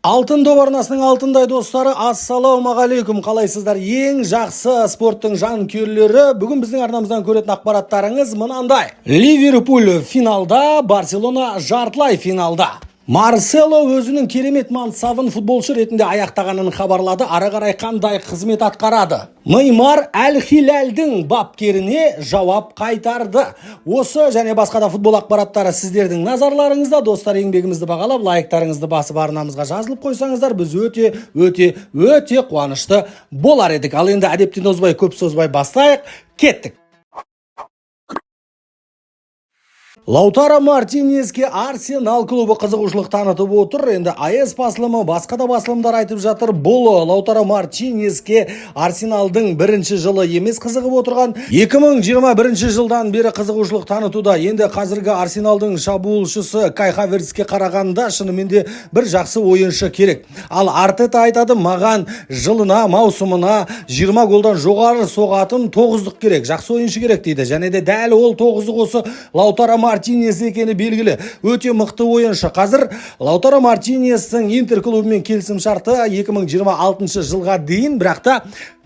Алтын доп арнасының алтындай достары, ассалаумағалейкум, қалайсыздар? Ең жақсы спорттың жанкүйерлері, бүгін біздің арнамыздан көретін ақпараттарыңыз мынандай. Ливерпуль финалда, Барселона жартылай финалда. Марсело өзінің керемет мансабын футболшы ретінде аяқтағанын хабарлады, ары қарай қандай қызмет атқарады? Неймар Әл-Хиляльдің бапкеріне жауап қайтарды. Осы және басқа да футбол ақпараттары сіздердің назарларыңызда. Достар, еңбегімізді бағалап, лайктарыңызды басып, арнамызға жазылып қойсаңыздар, біз өте, өте, өте қуанышты болар едік. Ал енді әдептен озбай, көп созбай бастайық. Кеттік. Лаутаро Мартинеске Арсенал клубы қызығушылық танытып отыр. Енді АС басылымы, басқа да басылымдар айтып жатыр. Бұл Лаутаро Мартинеске Арсеналдың бірінші жылы емес қызығып отырған. 2021 жылдан бері қызығушылық танытуда. Енді қазіргі Арсеналдың шабуылшысы Кай Хаверцке қарағанда шынымен де бір жақсы ойыншы керек. Ал Артета айтады, маған жылына, маусымына 20 голдан жоғары соғатын тоғыздық керек, жақсы ойыншы керек дейді. Және де дәл ол тоғыздық осы Лаутаро Мартинес екені белгілі. Өте мықты ойыншы. Қазір Лаутаро Мартинестің Интер клубымен келісім шарты 2026 жылға дейін, бірақ та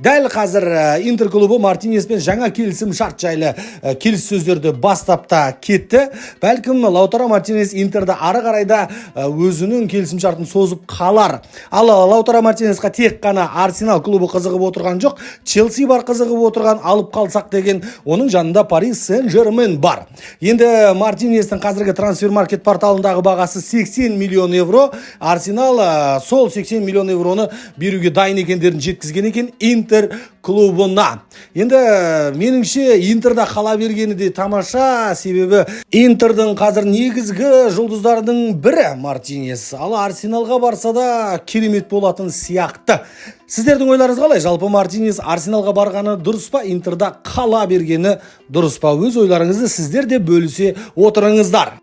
дәл қазір Интер клубы Мартинеспен жаңа келісім шарт жайлы келіссөздерді бастап та кетті. Бәлкім, Лаутаро Мартинес Интерді ары қарай да өзінің келісім шартын созып қалар. Ал Лаутаро Мартинесқа тек қана Арсенал клубы қызығып отырған жоқ, Челси бар қызығып отырған, алып қалсақ деген, оның жанында Парис Сен-Жермен бар. Енді Мартинестің қазіргі трансфер маркет порталындағы бағасы 80 миллион евро. Арсенал сол 80 миллион евроны беруге дайын екендерін жеткізген екен Интер клубына. Енді меніңше, Интерда қала бергені де тамаша, себебі Интердің қазір негізгі жұлдыздарының бірі Мартинес. Ал Арсеналға барса да керемет болатын сияқты. Сіздердің ойларыңыз қалай? Жалпы Мартинес Арсеналға барғаны дұрыс па, Интерда қала бергені дұрыс па? Өз ойларыңызды сіздер де бөлісе отырыңыздар.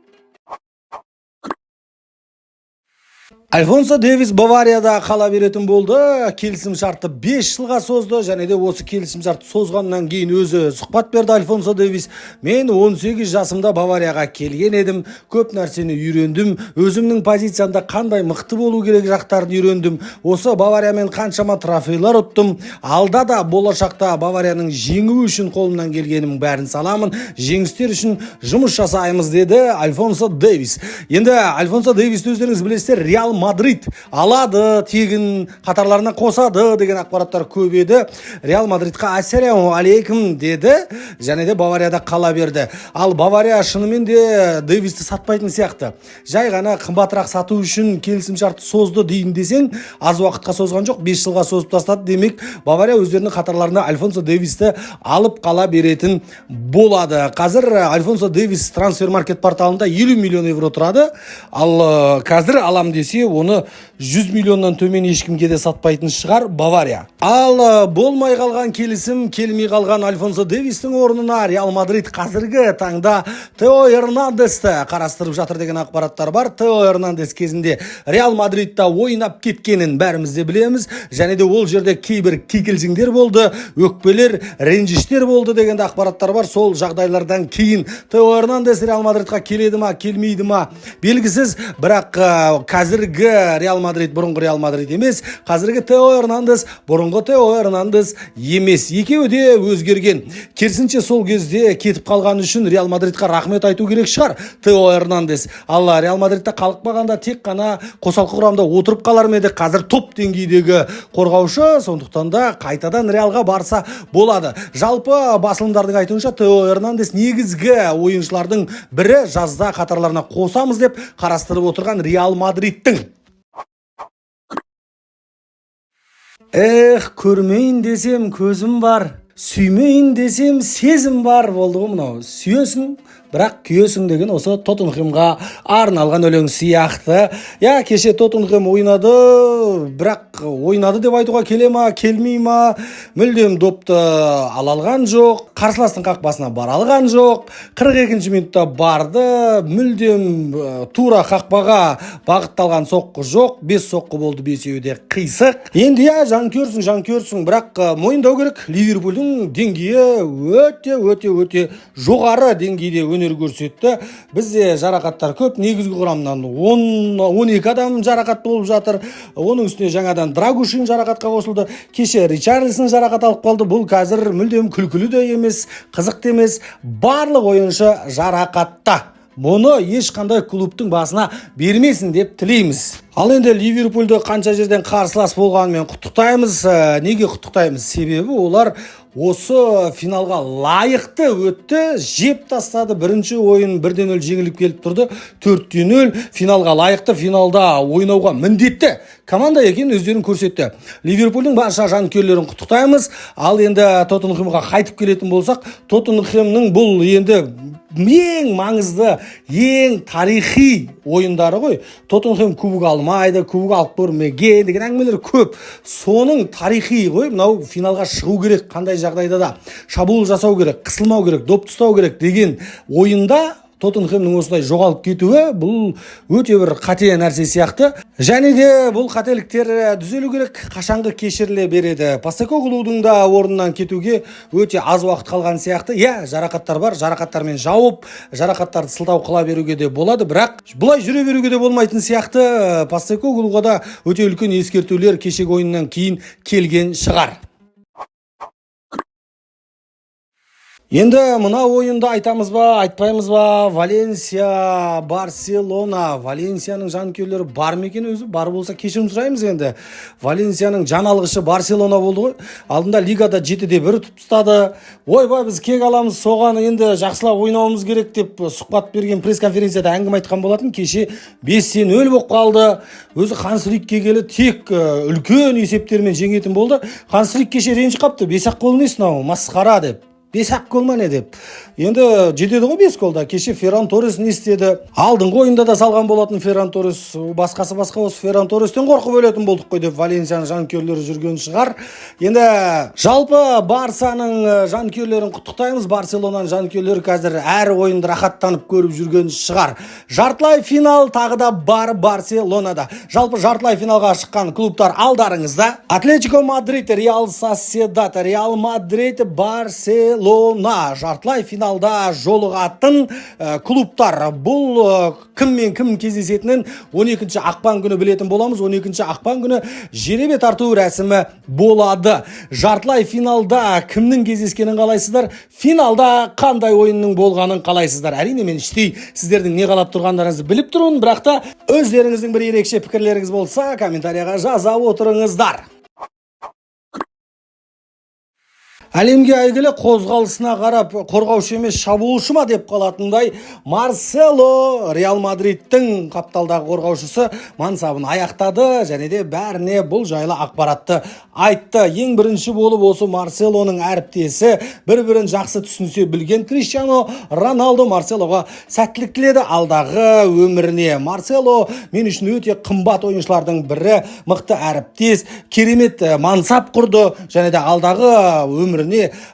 Альфонсо Дэвис Баварияда қала беретін болды. Келісім шартты 5 жылға созды және де осы келісім шартты созғаннан кейін өзі сұхбат берді Альфонсо Дэвис. Мен 18 жасымда Баварияға келген едім. Көп нәрсені үйрендім. Өзімнің позициямда қандай мықты болу керек жақтарын үйрендім. Осы Бавариямен қаншама трофейлар ұттым. Алда да болашақта Баварияның жеңуі үшін қолымнан келгенімнің бәрін саламын. Жеңістер үшін жұмыс жасаймыз, деді Альфонсо Дэвис. Енді Альфонсо Дэвисті өздеріңіз білесіздер, Реал Мадрид алады, тегін қатарларына қосады деген ақпараттар көп еді. Реал Мадридқа ассаляму алейкум деді және де Баварияда қала берді. Ал Бавария шынымен де Дэвисті сатпайтын сияқты. Жай ғана қымбатырақ сату үшін келісім шартты созды дейін десең, аз уақытқа созған жоқ, 5 жылға созып тастады. Демек, Бавария өздерінің қатарларына Альфонсо Дэвисті алып қала беретін болады. Қазір Альфонсо Дэвис трансфер маркет порталында 50 миллион евро тұрады. Ал қазір алам десе, оны 100 миллионнан төмен ешкімге де сатпайтын шығар Бавария. Ал болмай қалған келісім, келмей қалған Альфонсо Дэвистің орнына Реал Мадрид қазіргі таңда Тео Эрнандесті қарастырып жатыр деген ақпараттар бар. Тео Эрнандес кезінде Реал Мадридта ойнап кеткенін бәріміз де білеміз. Және де ол жерде кейбір кикілжіңдер болды, өкпелер, ренжіштер болды деген де ақпараттар бар. Сол жағдайлардан кейін Тео Эрнандес Реал Мадридқа келеді ма, келмейді ма, белгісіз. Бірақ қазіргі Реал Мадрид бұрынғы Реал Мадрид емес, қазіргі Тео Эрнандес бұрынғы Тео Эрнандес емес. Екеуі де өзгерген. Керісінше, сол кезде кетіп қалған үшін Реал Мадридқа рахмет айту керек шығар Тео Эрнандес. Ал Реал Мадридта қалып қалғанда тек қана қосалқы құрамда отырып қалар ма еді? Қазір топ деңгейдегі қорғаушы, сондықтан да қайтадан Реалға барса болады. Жалпы басылымдардың айтуынша, Тео Эрнандес негізгі ойыншылардың бірі, жазда қатарларына қосамыз деп қарастырып отырған Реал Мадридтің. Эх, көрмейін десем көзім бар, сүймейін десем сезім бар болды ғой мынау. Сүйесің, бірақ күйесің деген осы Тоттенхэмға арналған өлең сияқты. Я, кеше Тоттенхэм ойнады, бірақ Ойнады деп айтуға келе ма, келмей ма, мүлдем допты ала алған жоқ, қарсыластың қақпасына бара алған жоқ. 42 минутта барды, мүлдем тура қақпаға бағытталған соққы жоқ. Бес соққы болды, бесеуі де қисық. Енді иә, жанкүйерсің, жанкүйерсің, бірақ мойындау керек, Ливерпульдің деңгейі өте, өте, өте жоғары деңгейде өнер көрсетті. Бізде жарақаттар көп, негізгі құрамнан 10 12 адам жарақат болып жатыр. Оның үстіне жаңадан Драгушин жарақатқа қосылды, кеше Ричарлисон жарақат алып қалды. Бұл қазір мүлдем күлкілі де емес, қызық та емес, барлық ойыншы жарақатта. Мұны ешқандай клубтың басына бермесін деп тілейміз. Ал енді Ливерпульді қанша жерден қарсылас болғанымен құттықтаймыз. Неге құттықтаймыз? Себебі олар осы финалға лайықты өтті, жеп тастады. Бірінші ойын 1-0 жеңіліп келіп тұрды, 4-0. Финалға лайықты, финалда ойнауға міндетті команда екенін өздерін көрсетті. Ливерпульдің барша жанкүйерлерін құттықтаймыз. Ал енді Тоттенхэмға қайтып келетін болсақ, Тоттенхэмнің бұл енді ең маңызды, ең тарихи ойындары ғой. Тоттенхэм кубок алмайды, кубок алып көрмеген деген әңгімелер көп. Соның тарихи ғой мынау, финалға шығу керек, қандай жағдайда да шабуыл жасау керек, қысылмау керек, доп ұстау керек деген ойында Тоттенхэмнің осылай жоғалып кетуі, бұл өте бір қате нәрсе сияқты. Және де бұл қателіктер түзелу керек, қашанғы кешіріле береді? Постекоглудың да орнынан кетуге өте аз уақыт қалған сияқты. Иә, жарақаттар бар, жарақаттармен жауып, жарақаттарды сылтау қыла беруге де болады, бірақ бұлай жүре беруге де болмайтын сияқты. Постекоглуға да өте үлкен ескертулер кешегі ойыннан кейін келген шығар. Енді мына ойынды айтамыз ба, айтпаймыз ба? Валенсия, Барселона. Валенсияның жанкүйерлері бар ма екен өзі? Бар болса, кешірім сұраймыз. Енді Валенсияның жан алғышы Барселона болды ғой. Алдында лигада 7-1 ұтып тастады. Ойбай, біз кек аламыз соған, енді жақсылап ойнауымыз керек деп сұхбат берген, пресс-конференцияда әңгіме айтқан болатын. Кеше 5-0 болып қалды. Өзі Ханс Флик келгелі тек үлкен есептермен жеңетін болды. Ханс Флик кеше ренжіп қапты: «Бес ақ гол несі мынау, масқара», – деп. «Бес ақ гол ма, не?» – деп. Енді жетеді ғой бес голда. Кеше Ферран Торрес не істеді? Алдыңғы ойында да салған болатын Ферран Торрес. Басқасы басқа, осы Ферран Торрестен қорқып өлетін болдық қой деп Валенсияның жанкүйерлері жүрген шығар. Енді жалпы Барсаның жанкүйерлерін құттықтаймыз. Барселонаның жанкүйерлері қазір әр ойынды рахаттанып көріп жүрген шығар. Жартылай финал тағы да бар Барселонада. Жалпы жартылай финалға шыққан клубтар алдарыңызда: Атлетико Мадрид, Реал Сосьедад, Реал Мадрид, Барселона. Жартылай финалда жолығатын клубтар. Бұл кім мен кім кездесетінін 12 ақпан күні білетін боламыз. 12 ақпан күні жеребе тарту рәсімі болады. Жартылай финалда кімнің кездескенін қалайсыздар? Финалда қандай ойынның болғанын қалайсыздар? Әрине, мен іштей сіздердің не қалап тұрғандарыңызды біліп тұрмын, бірақ та өздеріңіздің бір ерекше пікірлеріңіз болса, комментарияға жаза отырыңыздар. Әлемге әйгілі, қозғалысына қарап қорғаушы емес, шабуылшы ма деп қалатындай Марсело, Реал Мадридтің қапталдағы қорғаушысы, мансабын аяқтады және де бәріне бұл жайлы ақпаратты айтты. Ең бірінші болып осы Марселоның әріптесі, бір бірін жақсы түсінсе білген Криштиано Роналдо Марселоға сәттілік тіледі алдағы өміріне. «Марсело мен үшін өте қымбат ойыншылардың бірі, мықты әріптес, керемет мансап құрды және де алдағы өміріне,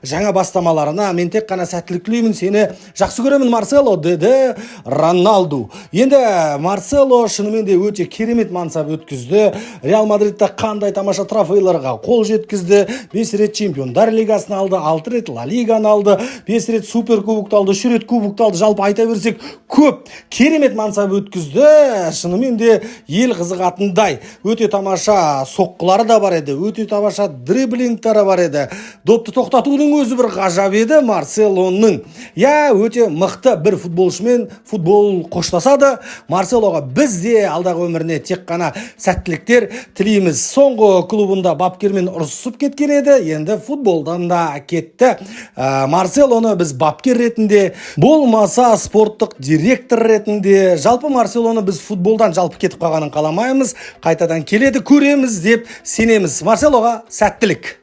жаңа бастамаларына мен тек қана сәттілік тілеймін. Сені жақсы көремін, Марсело», – деді Роналду. Енді Марсело шынымен де өте керемет мансап өткізді. Реал Мадридта қандай тамаша трофейларға қол жеткізді: бес рет Чемпиондар лигасын алды, алты рет Ла Лиганы алды, бес рет суперкубокты алды, үш рет кубокты алды. Жалпы айта берсек көп. Керемет мансап өткізді. Шынымен де ел қызығатындай өте тамаша соққылары да бар еді, өте тамаша дриблингтары бар еді, допты тоқтатудың өзі бір ғажап еді Марселоның. Иә, өте мықты бір футболшымен футбол қоштасады. Марселоға біз де алдағы өміріне тек қана сәттіліктер тілейміз. Соңғы клубында бапкермен ұрысып кеткен еді, енді футболдан да кетті. Марселоны біз бапкер ретінде, болмаса спорттық директор ретінде, жалпы Марселоны біз футболдан жалпы кетіп қалғанын қаламаймыз. Қайтадан келеді, көреміз деп сенеміз. Марселоға сәттілік.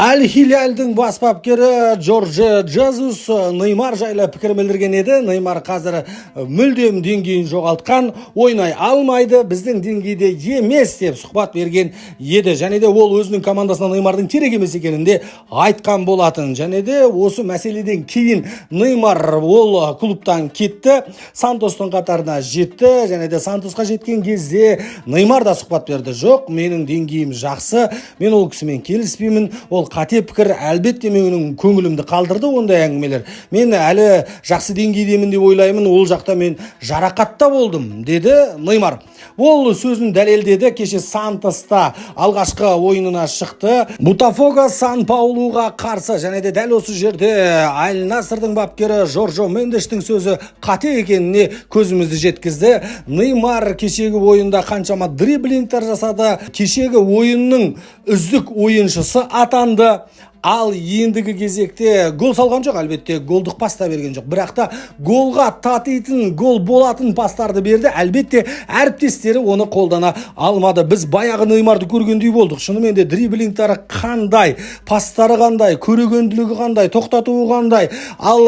Әл Хиляльдің бас бапкері Джордже Джезус Неймар жайлы пікір білдірген еді. Неймар қазір мүлдем деңгейін жоғалтқан, ойнай алмайды, біздің деңгейде емес деп сұхбат берген еді. Және де ол өзінің командасына Неймардың керек емес екенін де айтқан болатын. Және де осы мәселеден кейін Неймар ол клубтан кетті, Сантостың қатарына жетті. Және де Сантосқа жеткен кезде Неймар да сұхбат берді: «Жоқ, менің деңгейім жақсы, мен ол кісімен келіспеймін, ол қате пікір, әлбетте, менің көңілімді қалдырды ондай әңгімелер, мен әлі жақсы деңгейдемін деп ойлаймын, ол жақта мен жарақатта болдым», – деді Неймар. Ол сөзін дәлелдеді. Кеше Сантоста алғашқы ойынына шықты Ботафого Сан Паулуға қарсы. Және де дәл осы жерде Аль Насрдың бапкері Жоржо Мендештің сөзі қате екеніне көзімізді жеткізді. Неймар кешегі ойында қаншама дриблингтер жасады, кешегі ойынның үздік ойыншысы атанды. Ал ендігі кезекте гол салған жоқ, әлбетте, голдық пас та берген жоқ, бірақ та голға татитын, гол болатын пастарды берді. Әлбетте, әріптестері оны қолдана алмады. Біз баяғы Неймарды көргендей болдық. Шынымен де, дриблингтары қандай, пастары қандай, көрегенділігі қандай, тоқтатуы қандай! Ал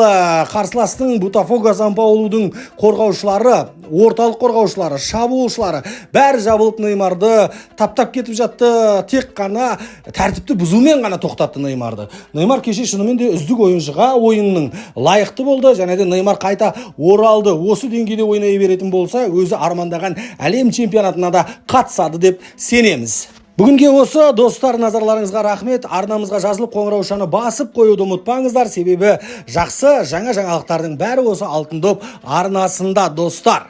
қарсыластың, Ботафого Сан Паулудың қорғаушылары, орталық қорғаушылары, шабуылшылары бәрі жабылып, Неймарды таптап кетіп жатты. Тек қана тәртіпті бұзумен ғана тоқтатты Неймарды. Неймар кеше шынымен де үздік ойыншыға, ойынның лайықты болды. Және де Неймар қайта оралды. Осы деңгейде ойнай беретін болса, өзі армандаған әлем чемпионатына да қатысады деп сенеміз. Бүгінге осы, достар. Назарларыңызға рахмет. Арнамызға жазылып, қоңыраушаны басып қоюды ұмытпаңыздар, себебі жақсы жаңа жаңалықтардың бәрі осы Алтын доп арнасында, достар.